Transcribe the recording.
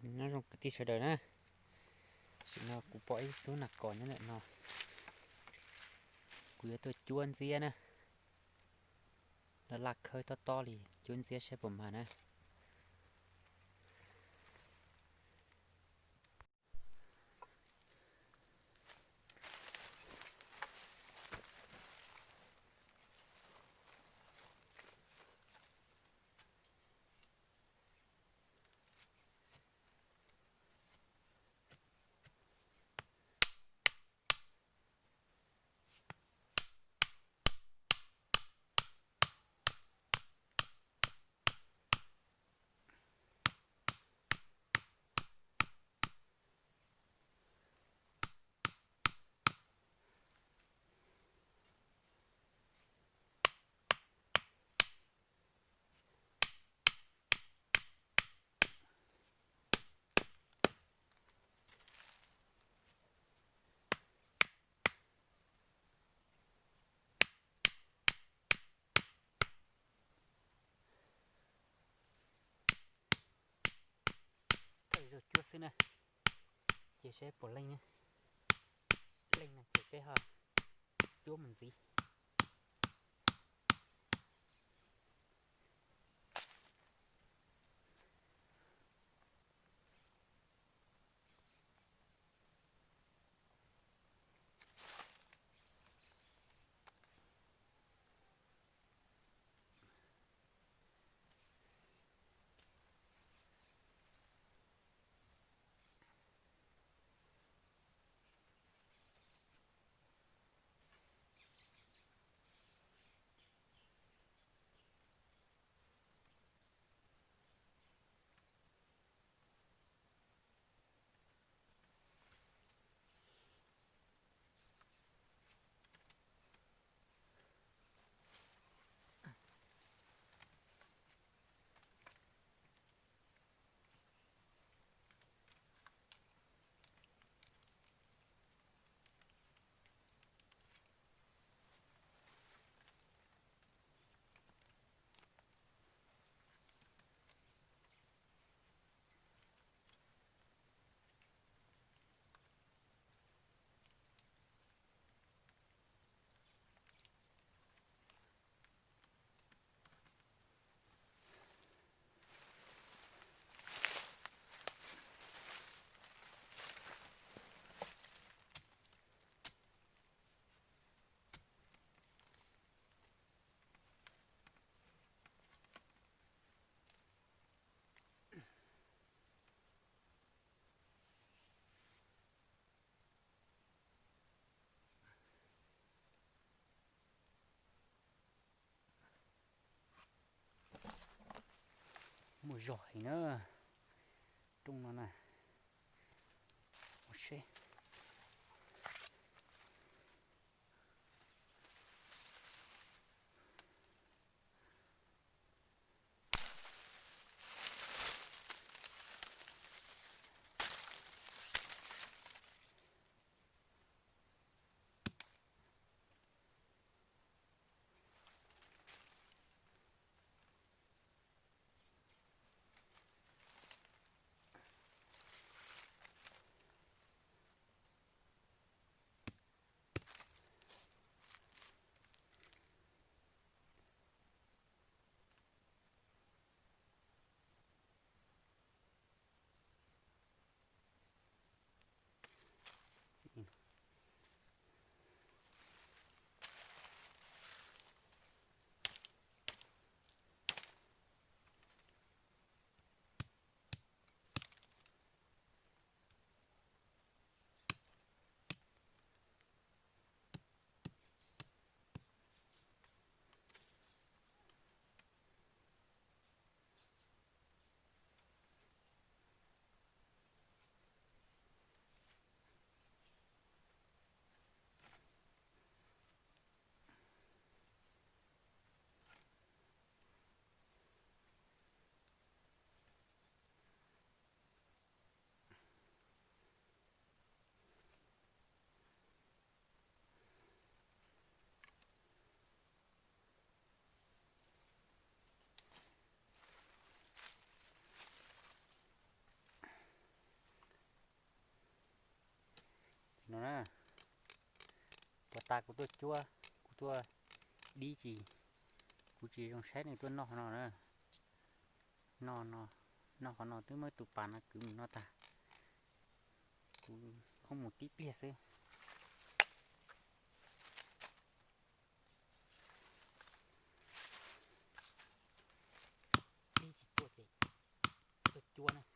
Nyob zoo kwv tij sawv daws na, tam sim no kuv pom ib xub nas kos nyob ntawm no, kuv yuav tuaj cuab ntxiab na. Laj laj khawb tob tob li, cuab ntxiab saib puas mag na. Thawj zaug cuab xwb na, ces saib puas leej, leej no ces peb ho cuab mus ntxiv. Muaj zog heev na, rooj no na. Ua seb. tas kuv tuaj cuab, kuv tuaj dib tsis, kuv tsis zoo saib nws tuaj noj no na. Noj no, noj qhov no twb muab tus pas no kwv mus noj tag. Kuv pheej mus tib pliag xwb. Dib tsis tuaj ces tuaj cuab na.